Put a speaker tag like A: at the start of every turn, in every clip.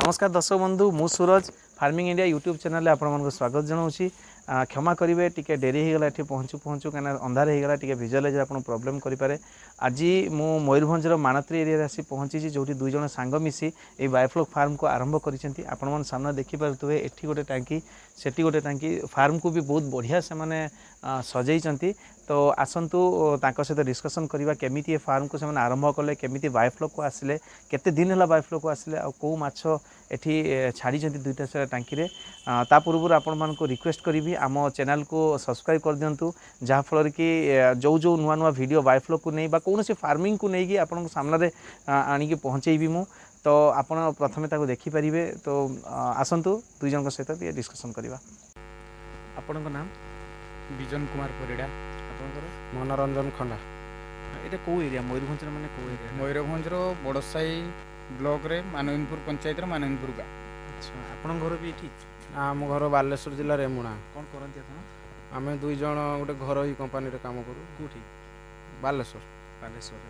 A: ନମସ୍କାର ଦର୍ଶକ ବନ୍ଧୁ, ମୁଁ ସୁରଜ, ଫାର୍ମିଂ ଇଣ୍ଡିଆ ୟୁଟ୍ୟୁବ୍ ଚ୍ୟାନେଲରେ ଆପଣମାନଙ୍କୁ ସ୍ୱାଗତ ଜଣାଉଛି। କ୍ଷମା କରିବେ, ଟିକେ ଡେରି ହେଇଗଲା ଏଠି ପହଞ୍ଚୁ ପହଞ୍ଚୁ, କାହିଁକିନା ଅନ୍ଧାର ହେଇଗଲା, ଟିକେ ଭିଜୁଆଲାଇଜ୍ ଆପଣଙ୍କୁ ପ୍ରୋବ୍ଲେମ୍ କରିପାରେ। ଆଜି ମୁଁ ମୟୂରଭଞ୍ଜର ମାଣତ୍ରୀ ଏରିଆରେ ଆସି ପହଞ୍ଚିଛି, ଯେଉଁଠି ଦୁଇ ଜଣ ସାଙ୍ଗ ମିଶି ଏଇ ବାୟୋଫ୍ଲକ୍ ଫାର୍ମକୁ ଆରମ୍ଭ କରିଛନ୍ତି। ଆପଣମାନେ ସାମ୍ନା ଦେଖିପାରୁଥିବେ, ଏଠି ଗୋଟେ ଟାଙ୍କି, ସେଠି ଗୋଟେ ଟାଙ୍କି। ଫାର୍ମକୁ ବି ବହୁତ ବଢ଼ିଆ ସେମାନେ ସଜେଇଛନ୍ତି। ତ ଆସନ୍ତୁ ତାଙ୍କ ସହିତ ଡିସ୍କସନ୍ କରିବା, କେମିତି ଏ ଫାର୍ମକୁ ସେମାନେ ଆରମ୍ଭ କଲେ, କେମିତି ବାୟୋଫ୍ଲକ୍କୁ ଆସିଲେ, କେତେ ଦିନ ହେଲା ବାୟୋଫ୍ଲକ୍କୁ ଆସିଲେ ଆଉ କେଉଁ ମାଛ ଏଠି ଛାଡ଼ିଛନ୍ତି ଦୁଇଟା ସାରା ଟାଙ୍କିରେ। ତା ପୂର୍ବରୁ ଆପଣମାନଙ୍କୁ ରିକ୍ୱେଷ୍ଟ କରିବି, ଆମ ଚ୍ୟାନେଲକୁ ସବସ୍କ୍ରାଇବ୍ କରିଦିଅନ୍ତୁ, ଯାହାଫଳରେ କି ଯେଉଁ ଯେଉଁ ନୂଆ ନୂଆ ଭିଡ଼ିଓ ବାୟୋଫ୍ଲକ୍କୁ ନେଇ ବା କୌଣସି ଫାର୍ମିଂକୁ ନେଇକି ଆପଣଙ୍କ ସାମ୍ନାରେ ଆଣିକି ପହଞ୍ଚେଇବି ମୁଁ, ତ ଆପଣ ପ୍ରଥମେ ତାକୁ ଦେଖିପାରିବେ। ତ ଆସନ୍ତୁ ଦୁଇ ଜଣଙ୍କ ସହିତ ଟିକେ ଡିସ୍କସନ୍ କରିବା। ଆପଣଙ୍କ ନାମ?
B: ବିଜନ କୁମାର ପରିଡ଼ା।
A: ଆପଣଙ୍କର?
C: ମନୋରଞ୍ଜନ ଖଣ୍ଡା।
A: ଏଇଟା କେଉଁ ଏରିଆ ମୟୂରଭଞ୍ଜର, ମାନେ କେଉଁ ଏରିଆ?
B: ମୟୂରଭଞ୍ଜର ବଡ଼ସାହି ବ୍ଲକରେ ମାନବିନ୍ଦପୁର ପଞ୍ଚାୟତର ମାନବିନ୍ଦପୁର ଗାଁ।
A: ଆଚ୍ଛା, ଆପଣଙ୍କ ଘର ବି ଏଠି?
C: ଆମ ଘର ବାଲେଶ୍ୱର ଜିଲ୍ଲା ରେମୁଣା।
A: କ'ଣ କରନ୍ତି ଆପଣ?
C: ଆମେ ଦୁଇ ଜଣ ଗୋଟେ ଘରୋଇ କମ୍ପାନୀରେ କାମ କରୁ।
A: କେଉଁଠି?
C: ବାଲେଶ୍ୱର।
A: ବାଲେଶ୍ୱରରେ।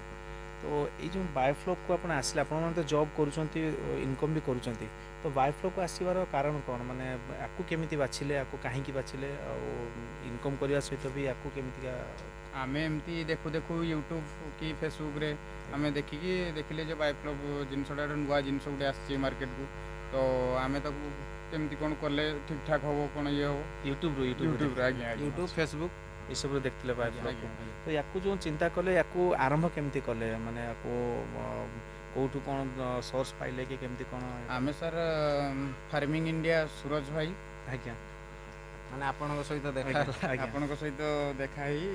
A: ତ ଏଇ ଯେଉଁ ବାୟୋଫ୍ଲକ୍କୁ ଆପଣ ଆସିଲେ, ଆପଣମାନେ ତ ଜବ୍ କରୁଛନ୍ତି, ଇନକମ୍ ବି କରୁଛନ୍ତି, ତ ବାୟୋଫ୍ଲକ୍କୁ ଆସିବାର କାରଣ କ'ଣ? ମାନେ ଆକୁ କେମିତି ବାଛିଲେ, ଆକୁ କାହିଁକି ବାଛିଲେ, ଆଉ ଇନକମ୍ କରିବା ସହିତ ବି ଆକୁ କେମିତିକା?
B: ଆମେ ଏମିତି ଦେଖୁ ଦେଖୁ ୟୁଟ୍ୟୁବ୍ କି ଫେସବୁକ୍ରେ ଆମେ ଦେଖିକି ଦେଖିଲେ ଯେ ବାୟୋଫ୍ଲକ୍ ଜିନିଷଟା ଗୋଟେ ନୂଆ ଜିନିଷ ଗୋଟେ ଆସିଛି ମାର୍କେଟକୁ, ତ ଆମେ ତାକୁ କେମିତି କ'ଣ କଲେ ଠିକ୍ ଠାକ୍ ହେବ, କ'ଣ ଇଏ ହେବ।
A: ୟୁଟ୍ୟୁବ୍ରୁ?
B: ୟୁଟ୍ୟୁବ୍ରୁ ଆଜ୍ଞା।
C: YouTube, Facebook.
A: ଏସବୁରୁ ଦେଖିଥିଲେ ବାୟୋଫ୍ଲକ୍କୁ। ତ ୟାକୁ ଯେଉଁ ଚିନ୍ତା କଲେ, ୟାକୁ ଆରମ୍ଭ କେମିତି କଲେ? ମାନେ ୟାକୁ କେଉଁଠୁ କ'ଣ ସୋର୍ସ ପାଇଲେ କି କେମିତି କ'ଣ?
B: ଆମେ ସାର୍ ଫାର୍ମିଂ ଇଣ୍ଡିଆ ସୁରଜ ଭାଇ।
A: ଆଜ୍ଞା।
C: ମାନେ ଆପଣଙ୍କ ସହିତ ଦେଖା
B: ଆପଣଙ୍କ ସହିତ ଦେଖା ହେଇ,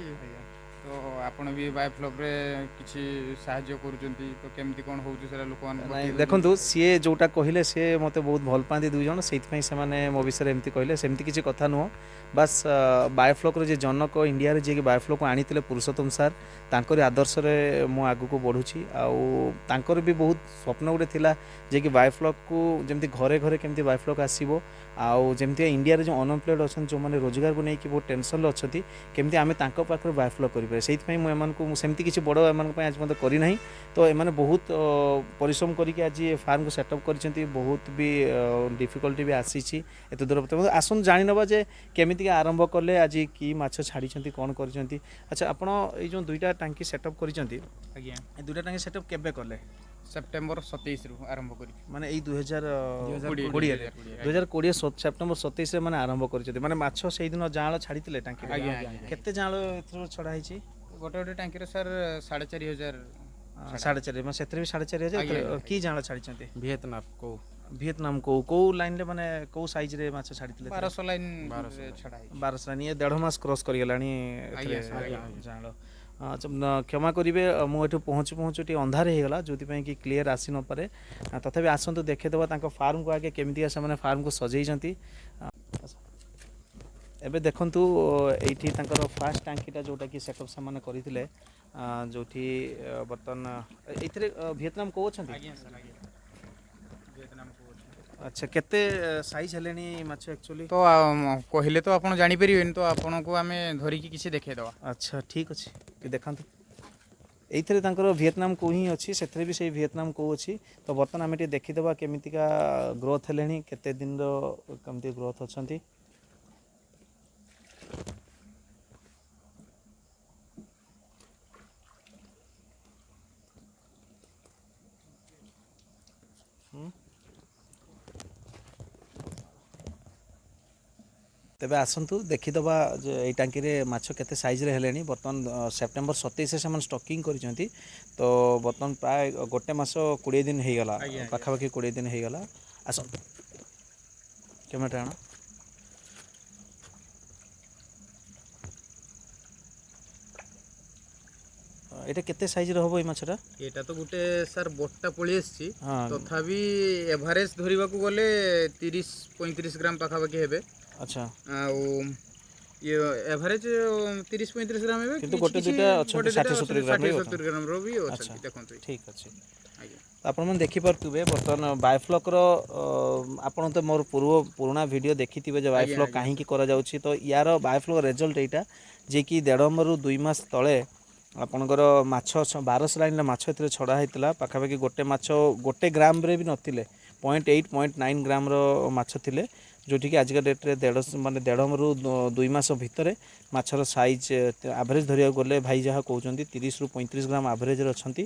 B: ତ ଆପଣ ବି ବାୟୋଫ୍ଲକ୍ରେ କିଛି ସାହାଯ୍ୟ କରୁଛନ୍ତି, ତ କେମିତି କ'ଣ ହେଉଛି ସେଟା ଲୋକମାନଙ୍କୁ।
A: ନାଇଁ, ଦେଖନ୍ତୁ, ସିଏ ଯେଉଁଟା କହିଲେ, ସିଏ ମୋତେ ବହୁତ ଭଲ ପାଆନ୍ତି ଦୁଇ ଜଣ, ସେଇଥିପାଇଁ ସେମାନେ ମୋ ବିଷୟରେ ଏମିତି କହିଲେ। ସେମିତି କିଛି କଥା ନୁହଁ। ବାସ୍, ବାୟୋଫ୍ଲକ୍ର ଯିଏ ଜନକ ଇଣ୍ଡିଆରେ, ଯିଏକି ବାୟୋଫ୍ଲକ୍କୁ ଆଣିଥିଲେ, ପୁରୁଷୋତ୍ତମ ସାର୍, ତାଙ୍କରି ଆଦର୍ଶରେ ମୁଁ ଆଗକୁ ବଢ଼ୁଛି। ଆଉ ତାଙ୍କର ବି ବହୁତ ସ୍ୱପ୍ନ ଗୋଟେ ଥିଲା ଯେ କି ବାୟୋଫ୍ଲକ୍କୁ ଯେମିତି ଘରେ ଘରେ କେମିତି ବାୟୋଫ୍ଲକ୍ ଆସିବ, ଆଉ ଯେମିତି ଇଣ୍ଡିଆରେ ଯେଉଁ ଅନଏମ୍ପ୍ଲଏଡ଼୍ ଅଛନ୍ତି, ଯେଉଁମାନେ ରୋଜଗାରକୁ ନେଇକି ବହୁତ ଟେନସନ୍ରେ ଅଛନ୍ତି, କେମିତି ଆମେ ତାଙ୍କ ପାଖରେ ବାୟୋଫ୍ଲକ୍ କରିପାରିବା। ସେଇଥିପାଇଁ ମୁଁ ଏମାନଙ୍କୁ, ମୁଁ ସେମିତି କିଛି ବଡ଼ ଏମାନଙ୍କ ପାଇଁ ଆଜି ପର୍ଯ୍ୟନ୍ତ କରିନାହିଁ। ତ ଏମାନେ ବହୁତ ପରିଶ୍ରମ କରିକି ଆଜି ଏ ଫାର୍ମକୁ ସେଟଅପ୍ କରିଛନ୍ତି। ବହୁତ ବି ଡିଫିକଲ୍ଟି ବି ଆସିଛି ଏତେ ଦୂର। ଆସନ୍ତୁ ଜାଣିନେବା ଯେ କେମିତିକା ଆରମ୍ଭ କଲେ, ଆଜି କି ମାଛ ଛାଡ଼ିଛନ୍ତି, କ'ଣ କରିଛନ୍ତି। ଆଚ୍ଛା, ଆପଣ ଏଇ ଯେଉଁ ଦୁଇଟା ଟାଙ୍କି ସେଟଅପ୍ କରିଛନ୍ତି,
B: ଆଜ୍ଞା,
A: ଏ ଦୁଇଟା ଟାଙ୍କି ସେଟଅପ୍ କେବେ କଲେ?
B: ସେପ୍ଟେମ୍ବର 27ରୁ ଆରମ୍ଭ କରିଛୁ।
A: ମାନେ ଏଇ 2020ରେ, 2020 ସେପ୍ଟେମ୍ବର 27ରେ ମାନେ ଆରମ୍ଭ କରିଛନ୍ତି। ମାନେ ମାଛ ସେଇଦିନ ଜାଆଁଳ ଛାଡ଼ିଥିଲେ ଟାଙ୍କିରେ?
B: ଆଜ୍ଞା।
A: କେତେ ଜାଆଁଳ ଏଥିରୁ ଛଡ଼ା ହେଇଛି?
B: ଗୋଟେ ଗୋଟେ ଟାଙ୍କିରେ ସାର୍ 4500।
A: 4.5, ମାନେ ସେଥିରେ ବି 4500? କି ଜାଆଁଳ ଛାଡ଼ିଛନ୍ତି?
C: ଭିଏତନାମ କୋଉ।
A: ଭିଏତନାମ କୋଉ କୋଉ ଲାଇନ୍ରେ, ମାନେ କୋଉ ସାଇଜ୍ରେ ମାଛ ଛାଡ଼ିଥିଲେ?
B: 1200 ଲାଇନ୍ ଛଡ଼ା ହେଇଛି।
A: 1200 ଲାଇନ୍। ଇଏ ଦେଢ଼ ମାସ କ୍ରସ୍ କରିଗଲାଣି ଜାଆଁଳ। କ୍ଷମା କରିବେ, ମୁଁ ଏଠୁ ପହଞ୍ଚୁ ପହଞ୍ଚୁ ଟିକେ ଅନ୍ଧାର ହେଇଗଲା, ଯେଉଁଥିପାଇଁ କି କ୍ଲିୟର ଆସିନପାରେ। ତଥାପି ଆସନ୍ତୁ ଦେଖେଇଦେବା ତାଙ୍କ ଫାର୍ମକୁ ଆଗେ, କେମିତିକା ସେମାନେ ଫାର୍ମକୁ ସଜେଇଛନ୍ତି। ଏବେ ଦେଖନ୍ତୁ, ଏଇଠି ତାଙ୍କର ଫାର୍ଷ୍ଟ ଟାଙ୍କିଟା ଯେଉଁଟାକି ସେଟଅପ୍ ସେମାନେ କରିଥିଲେ, ଯେଉଁଠି ବର୍ତ୍ତମାନ ଏଇଥିରେ ଭିଏତନାମ କୋଉ ଅଛନ୍ତି?
B: ଆଜ୍ଞା ସାର୍, ଆଜ୍ଞା, ଭିଏତନାମ କୋଉ ଅଛନ୍ତି।
A: ଆଚ୍ଛା, କେତେ ସାଇଜ୍ ହେଲେଣି ମାଛ ଆକ୍ଚୁଆଲି?
B: ତ କହିଲେ ତ ଆପଣ ଜାଣିପାରିବେନି, ତ ଆପଣଙ୍କୁ ଆମେ ଧରିକି କିଛି ଦେଖେଇଦେବା।
A: ଆଚ୍ଛା, ଠିକ୍ ଅଛି, ଟିକେ ଦେଖାନ୍ତୁ। ଏଇଥିରେ ତାଙ୍କର ଭିଏତନାମ କୋଉ ହିଁ ଅଛି, ସେଥିରେ ବି ସେଇ ଭିଏତନାମ କୋଉ ଅଛି। ତ ବର୍ତ୍ତମାନ ଆମେ ଟିକେ ଦେଖିଦେବା କେମିତିକା ଗ୍ରୋଥ୍ ହେଲେଣି, କେତେ ଦିନର କେମିତି ଗ୍ରୋଥ୍ ଅଛନ୍ତି। ତେବେ ଆସନ୍ତୁ ଦେଖିଦେବା ଯେ ଏଇ ଟାଙ୍କିରେ ମାଛ କେତେ ସାଇଜ୍ରେ ହେଲେଣି। ବର୍ତ୍ତମାନ ସେପ୍ଟେମ୍ବର 27ରେ ସେମାନେ ଷ୍ଟକିଂ କରିଛନ୍ତି, ତ ବର୍ତ୍ତମାନ ପ୍ରାୟ ଗୋଟେ ମାସ 20 ଦିନ ହେଇଗଲା, ପାଖାପାଖି 20 ଦିନ ହେଇଗଲା। ଆସନ୍ତୁ, କ୍ୟାମେରାଟା ଆଣ। ଏଇଟା କେତେ ସାଇଜ୍ର ହେବ ଏଇ ମାଛଟା?
B: ଏଇଟା ତ ଗୋଟେ ସାର୍ ବଟ୍ଟା ପଳେଇ ଆସିଛି, ତଥାପି ଏଭାରେଜ ଧରିବାକୁ ଗଲେ 30-35 ଗ୍ରାମ ପାଖାପାଖି ହେବେ। ଆଉ ଇଏ ଏଭାରେଜ 30-35 ଗ୍ରାମ ହେବେ।
A: କିନ୍ତୁ ଗୋଟେ ଦୁଇଟା ଅଛନ୍ତି 60-70 ଗ୍ରାମ।
B: 60-70 ଗ୍ରାମର ବି ଅଛନ୍ତି, ଦେଖନ୍ତୁ।
A: ଠିକ୍ ଅଛି। ଆଜ୍ଞା, ଆପଣମାନେ ଦେଖିପାରୁଥିବେ ବର୍ତ୍ତମାନ ବାୟୋଫ୍ଲକ୍ର, ଆପଣ ତ ମୋର ପୂର୍ବ ପୁରୁଣା ଭିଡ଼ିଓ ଦେଖିଥିବେ ଯେ ବାୟୋଫ୍ଲକ୍ କାହିଁକି କରାଯାଉଛି। ତ ୟାର ବାୟୋଫ୍ଲକ୍ ରେଜଲ୍ଟ ଏଇଟା, ଯିଏକି ଦେଢ଼ 2 ମାସ ତଳେ ଆପଣଙ୍କର ମାଛ 1200 ଲାଇନ୍ର ମାଛ ଏଥିରେ ଛଡ଼ା ହେଇଥିଲା। ପାଖାପାଖି ଗୋଟେ ମାଛ 1 ଗ୍ରାମରେ ବି ନଥିଲେ, 0.8 0.9 ଗ୍ରାମର ମାଛ ଥିଲେ, ଯେଉଁଠିକି ଆଜିକା ଡେଟ୍ରେ ଦେଢ଼ ମାନେ ଦେଢ଼ରୁ 2 ମାସ ଭିତରେ ମାଛର ସାଇଜ୍ ଆଭରେଜ୍ ଧରିବାକୁ ଗଲେ ଭାଇ ଯାହା କହୁଛନ୍ତି 30ରୁ 35 ଗ୍ରାମ ଆଭରେଜ୍ରେ ଅଛନ୍ତି।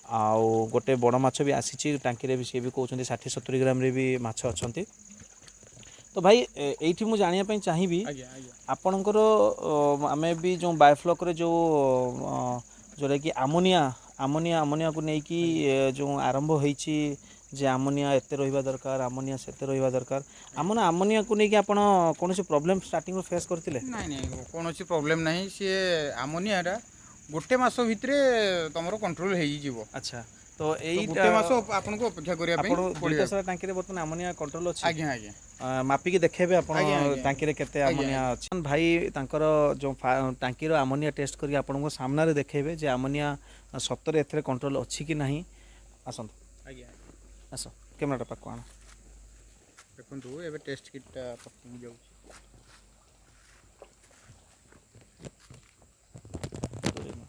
A: ଆଉ ଗୋଟେ ବଡ଼ ମାଛ ବି ଆସିଛି ଟାଙ୍କିରେ ବି, ସିଏ ବି କହୁଛନ୍ତି 60-70 ଗ୍ରାମରେ ବି ମାଛ ଅଛନ୍ତି। ତ ଭାଇ, ଏଇଠି ମୁଁ ଜାଣିବା ପାଇଁ ଚାହିଁବି
B: ଆଜ୍ଞା ଆଜ୍ଞା
A: ଆପଣଙ୍କର ଆମେ ବି ଯେଉଁ ବାୟୋଫ୍ଲକ୍ରେ ଯେଉଁ ଯେଉଁଟାକି ଆମୋନିଆକୁ ନେଇକି ଯେଉଁ ଆରମ୍ଭ ହେଇଛି ଯେ ଆମୋନିଆ ଏତେ ରହିବା ଦରକାର, ଆମୋନିଆ ସେତେ ରହିବା ଦରକାର, ଆମୋନିଆକୁ ନେଇକି ଆପଣ କୌଣସି ପ୍ରୋବ୍ଲେମ୍ ଷ୍ଟାର୍ଟିଂରୁ ଫେସ୍ କରିଥିଲେ?
B: ନାଇଁ ନାଇଁ, କୌଣସି ପ୍ରୋବ୍ଲେମ୍ ନାହିଁ। ସିଏ ଆମୋନିଆଟା 1 ମାସ ଭିତରେ ତମର କଣ୍ଟ୍ରୋଲ ହେଇଯିବ।
A: ଆଚ୍ଛା, ତ ଏଇ
B: 1 ମାସ ଆପଣଙ୍କୁ ଅପେକ୍ଷା କରିବା ପାଇଁ
A: ଆପଣ
B: ପଡ଼ିବ।
A: ଦୁଇଟା ସାରା ଟାଙ୍କିରେ ବର୍ତ୍ତମାନ ଆମୋନିଆ କଣ୍ଟ୍ରୋଲ ଅଛି?
B: ଆଜ୍ଞା ଆଜ୍ଞା।
A: ମାପିକି ଦେଖେଇବେ ଆପଣ
B: ଆଜ୍ଞା, ଆଜ୍ଞା।
A: ଟାଙ୍କିରେ କେତେ ଆମୋନିଆ ଅଛି? ଭାଇ ତାଙ୍କର ଯେଉଁ ଟାଙ୍କିର ଆମୋନିଆ ଟେଷ୍ଟ କରିକି ଆପଣଙ୍କ ସାମ୍ନାରେ ଦେଖେଇବେ ଯେ ଆମୋନିଆ ସତରେ ଏଥିରେ କଣ୍ଟ୍ରୋଲ ଅଛି କି ନାହିଁ। ଆସନ୍ତୁ।
B: ଆଜ୍ଞା।
A: ଆସ, କ୍ୟାମେରାଟା ପାଖକୁ ଆଣ।
B: ଦେଖନ୍ତୁ, ଏବେ ଟେଷ୍ଟ କିଟ୍ଟା ପାଖକୁ ଯାଉଛି।
A: ଦୂରେଇ ନିଅ।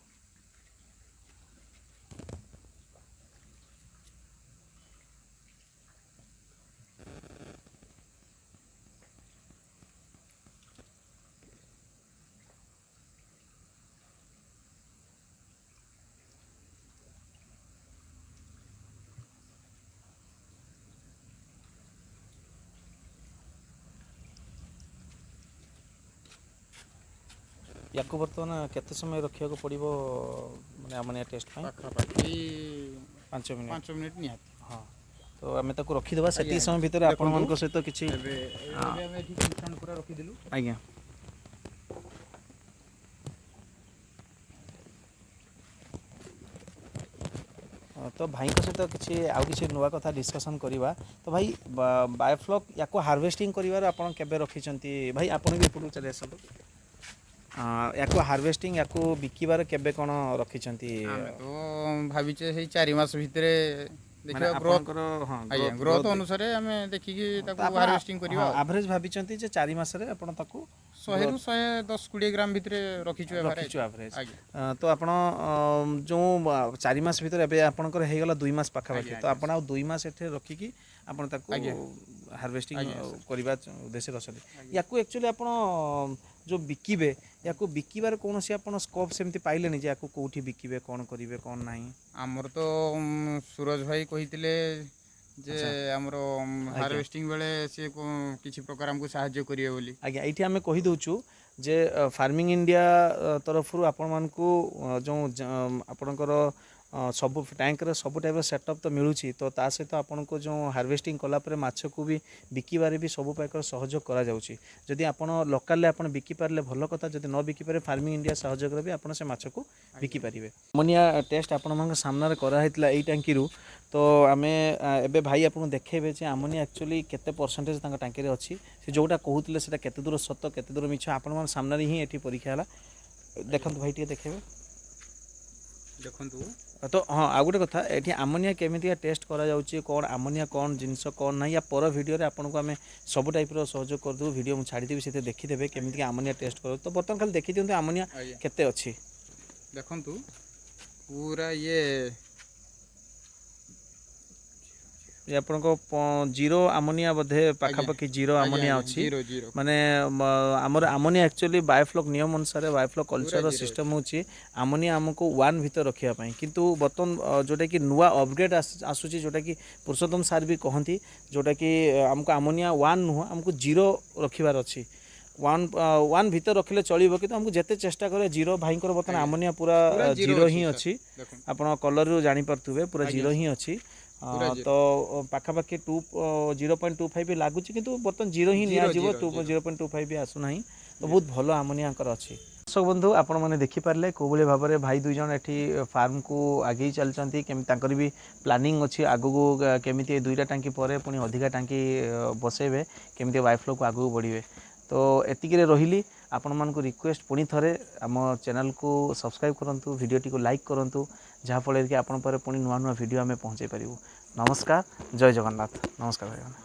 A: ୟାକୁ ବର୍ତ୍ତମାନ କେତେ ସମୟ ରଖିବାକୁ ପଡ଼ିବ, ମାନେ ଆମୋନିଆ ଟେଷ୍ଟ ପାଇଁ?
B: ପାଖାପାଖି
A: 5 ମିନିଟ୍।
B: 5 ମିନିଟ୍ ନିହାତି।
A: ହଁ, ତ ଆମେ ତାକୁ ରଖିଦେବା ସେତିକି
B: ଆଜ୍ଞା।
A: ସମୟ ଭିତରେ
B: ଦେଖନ୍ତୁ।
A: ଆପଣମାନଙ୍କ ସହିତ କିଛି
B: ଏବେ ଏବେ ଆମେ ଏଠି କନଷ୍ଟାଣ୍ଟ ପୁରା ରଖିଦେଲୁ।
A: ଆଜ୍ଞା। ତ ଭାଇଙ୍କ ସହିତ କିଛି ଆଉ କିଛି ନୂଆ କଥା ଡିସ୍କସନ୍ କରିବା। ତ ଭାଇ, ବାୟୋଫ୍ଲକ୍ ୟାକୁ ହାର୍ଭେଷ୍ଟିଂ କରିବାର ଆପଣ କେବେ ରଖିଛନ୍ତି? ଭାଇ, ଆପଣ ବି ଏପଟକୁ ଚାଲି ଆସନ୍ତୁ। ୟାକୁ ହାର୍ଭେଷ୍ଟିଂ, ୟାକୁ ବିକିବାର କେବେ କ'ଣ ରଖିଛନ୍ତି?
B: ଆମେ ତ ଭାବିଛେ ସେଇ 4 ମାସ ଭିତରେ
A: ମାନେ
B: ଦେଖିବା ଗ୍ରୋଥ।
A: ଆପଣଙ୍କର ହଁ,
B: ଆଜ୍ଞା, ଗ୍ରୋଥ ଅନୁସାରେ ଆମେ ଦେଖିକି ତାକୁ ହାର୍ଭେଷ୍ଟିଂ କରିବା।
A: ଆଭରେଜ ଭାବିଛନ୍ତି ଯେ 4 ମାସରେ ଆପଣ ତାକୁ
B: 100ରୁ 110 20 ଗ୍ରାମ ଭିତରେ ରଖିଛୁ average।
A: ରଖିଛୁ ଆଭରେଜ।
B: ଆଜ୍ଞା।
A: ତ ଆପଣ ଯେଉଁ 4 ମାସ ଭିତରେ, ଏବେ ଆପଣଙ୍କର ହେଇଗଲା 2 ମାସ ପାଖାପାଖି, ତ ଆପଣ ଆଉ 2 ମାସ ଏଠି ରଖିକି ଆପଣ ତାକୁ ହାର୍ଭେଷ୍ଟିଂ କରିବା ଉଦ୍ଦେଶ୍ୟରେ ଅଛନ୍ତି। ୟାକୁ ଆକ୍ଚୁଆଲି ଆପଣ ଯେଉଁ ବିକିବେ, ୟାକୁ ବିକିବାର କୌଣସି ଆପଣ ସ୍କୋପ୍ ସେମିତି ପାଇଲେନି ଯେ ୟାକୁ କେଉଁଠି ବିକିବେ, କ'ଣ କରିବେ, କ'ଣ ନାହିଁ?
B: ଆମର ତ ସୁରଜ ଭାଇ କହିଥିଲେ ଯେ ଆମର ହାର୍ଭେଷ୍ଟିଂ ବେଳେ ସିଏ କିଛି ପ୍ରକାର ଆମକୁ ସାହାଯ୍ୟ କରିବେ ବୋଲି।
A: ଆଜ୍ଞା, ଏଇଠି ଆମେ କହିଦେଉଛୁ ଯେ ଫାର୍ମିଂ ଇଣ୍ଡିଆ ତରଫରୁ ଆପଣମାନଙ୍କୁ ଯେଉଁ ଆପଣଙ୍କର ସବୁ ଟ୍ୟାଙ୍କର ସବୁ ଟାଇପ୍ର ସେଟଅପ୍ ତ ମିଳୁଛି, ତ ତା ସହିତ ଆପଣଙ୍କୁ ଯେଉଁ ହାର୍ଭେଷ୍ଟିଂ କଲା ପରେ ମାଛକୁ ବି ବିକିବାରେ ବି ସବୁ ପ୍ରକାର ସହଯୋଗ କରାଯାଉଛି। ଯଦି ଆପଣ ଲୋକାଲରେ ଆପଣ ବିକିପାରିଲେ ଭଲ କଥା, ଯଦି ନ ବିକିପାରିବେ ଫାର୍ମିଂ ଇଣ୍ଡିଆ ସହଯୋଗରେ ବି ଆପଣ ସେ ମାଛକୁ ବିକିପାରିବେ। ଆମୋନିଆ ଟେଷ୍ଟ ଆପଣମାନଙ୍କ ସାମ୍ନାରେ କରାହେଇଥିଲା ଏଇ ଟାଙ୍କିରୁ। ତ ଆମେ ଏବେ ଭାଇ ଆପଣଙ୍କୁ ଦେଖେଇବେ ଯେ ଆମୋନିଆ ଆକ୍ଚୁଆଲି କେତେ ପରସେଣ୍ଟେଜ୍ ତାଙ୍କ ଟାଙ୍କିରେ ଅଛି। ସେ ଯେଉଁଟା କହୁଥିଲେ ସେଇଟା କେତେ ଦୂର ସତ, କେତେ ଦୂର ମିଛ, ଆପଣମାନଙ୍କ ସାମ୍ନାରେ ହିଁ ଏଠି ପରୀକ୍ଷା ହେଲା। ଦେଖନ୍ତୁ ଭାଇ, ଟିକେ ଦେଖେଇବେ।
B: ଦେଖନ୍ତୁ।
A: ତ ହଁ, ଆଉ ଗୋଟେ କଥା, ଏଠି ଆମୋନିଆ କେମିତିକା ଟେଷ୍ଟ କରାଯାଉଛି, କ'ଣ ଆମୋନିଆ କ'ଣ ଜିନିଷ କ'ଣ ନାହିଁ, ୟା ପର ଭିଡ଼ିଓରେ ଆପଣଙ୍କୁ ଆମେ ସବୁ ଟାଇପ୍ର ସହଯୋଗ କରିଦେବୁ। ଭିଡ଼ିଓ ମୁଁ ଛାଡ଼ିଦେବି, ସେଥିରେ ଦେଖିଦେବେ କେମିତିକା ଆମୋନିଆ ଟେଷ୍ଟ କରାଯାଉଛି। ତ ବର୍ତ୍ତମାନ ଖାଲି ଦେଖିଦିଅନ୍ତୁ ଆମୋନିଆ କେତେ ଅଛି।
B: ଦେଖନ୍ତୁ, ପୁରା ଇଏ
A: ଏ ଆପଣଙ୍କ 0 ଆମୋନିଆ ବୋଧେ, ପାଖାପାଖି 0 ଆମୋନିଆ ଅଛି।
B: 0 0।
A: ମାନେ ଆମର ଆମୋନିଆ ଆକ୍ଚୁଆଲି ବାୟୋଫ୍ଲକ୍ ନିୟମ ଅନୁସାରେ, ବାୟୋଫ୍ଲକ୍ କଲଚରର
B: 0
A: ସିଷ୍ଟମ୍ ହେଉଛି ଆମୋନିଆ ଆମକୁ 1 ଭିତରେ ରଖିବା ପାଇଁ। କିନ୍ତୁ ବର୍ତ୍ତମାନ ଯେଉଁଟାକି ନୂଆ ଅପଗ୍ରେଡ଼ ଆସୁଛି, ଯେଉଁଟାକି ପୁରୁଷୋତ୍ତମ ସାର୍ ବି କହନ୍ତି, ଯେଉଁଟାକି ଆମକୁ ଆମୋନିଆ 1 ନୁହଁ, ଆମକୁ 0 ରଖିବାର ଅଛି। 1 ଭିତରେ ରଖିଲେ ଚଳିବ, କିନ୍ତୁ ଆମକୁ ଯେତେ ଚେଷ୍ଟା କରିବା 0। ଭାଇଙ୍କର ବର୍ତ୍ତମାନ ଆମୋନିଆ ପୁରା
B: ପୁରା 0
A: 0 ହିଁ
B: ଅଛି,
A: ଅଛି।
B: ଦେଖନ୍ତୁ।
A: ଆପଣ କଲର୍ରୁ ଜାଣିପାରୁଥିବେ ପୁରା 0 ହିଁ ଅଛି।
B: ପୁରା
A: ତ ପାଖାପାଖି 0.25 ଲାଗୁଛି, କିନ୍ତୁ ବର୍ତ୍ତମାନ 0 ହିଁ
B: 0,
A: ନିଆଯିବ।
B: 0,
A: 2
B: 0।
A: 0.25 ବି ଆସୁନାହିଁ। ତ ବହୁତ ଭଲ ଆମୋନିଆଙ୍କର ଅଛି। ଦର୍ଶକ ବନ୍ଧୁ, ଆପଣମାନେ ଦେଖିପାରିଲେ କେଉଁଭଳି ଭାବରେ ଭାଇ 2 ଜଣ ଏଠି ଫାର୍ମକୁ ଆଗେଇ ଚାଲିଛନ୍ତି, କେମିତି ତାଙ୍କର ବି ପ୍ଲାନିଂ ଅଛି ଆଗକୁ କେମିତି ଏ 2ଟା ଟାଙ୍କି ପରେ ପୁଣି ଅଧିକା ଟାଙ୍କି ବସେଇବେ, କେମିତି ବାୟୋଫ୍ଲକ୍କୁ ଆଗକୁ ବଢ଼ିବେ। ତ ଏତିକିରେ ରହିଲି। ଆପଣମାନଙ୍କୁ ରିକ୍ୱେଷ୍ଟ, ପୁଣି ଥରେ ଆମ ଚ୍ୟାନେଲକୁ ସବସ୍କ୍ରାଇବ୍ କରନ୍ତୁ, ଭିଡ଼ିଓଟିକୁ ଲାଇକ୍ କରନ୍ତୁ, ଯାହାଫଳରେ କି ଆପଣଙ୍କ ପାଖରେ ପୁଣି ନୂଆ ନୂଆ ଭିଡ଼ିଓ ଆମେ ପହଞ୍ଚାଇ ପାରିବୁ। ନମସ୍କାର, ଜୟ ଜଗନ୍ନାଥ। ନମସ୍କାର ଭାଇମାନେ।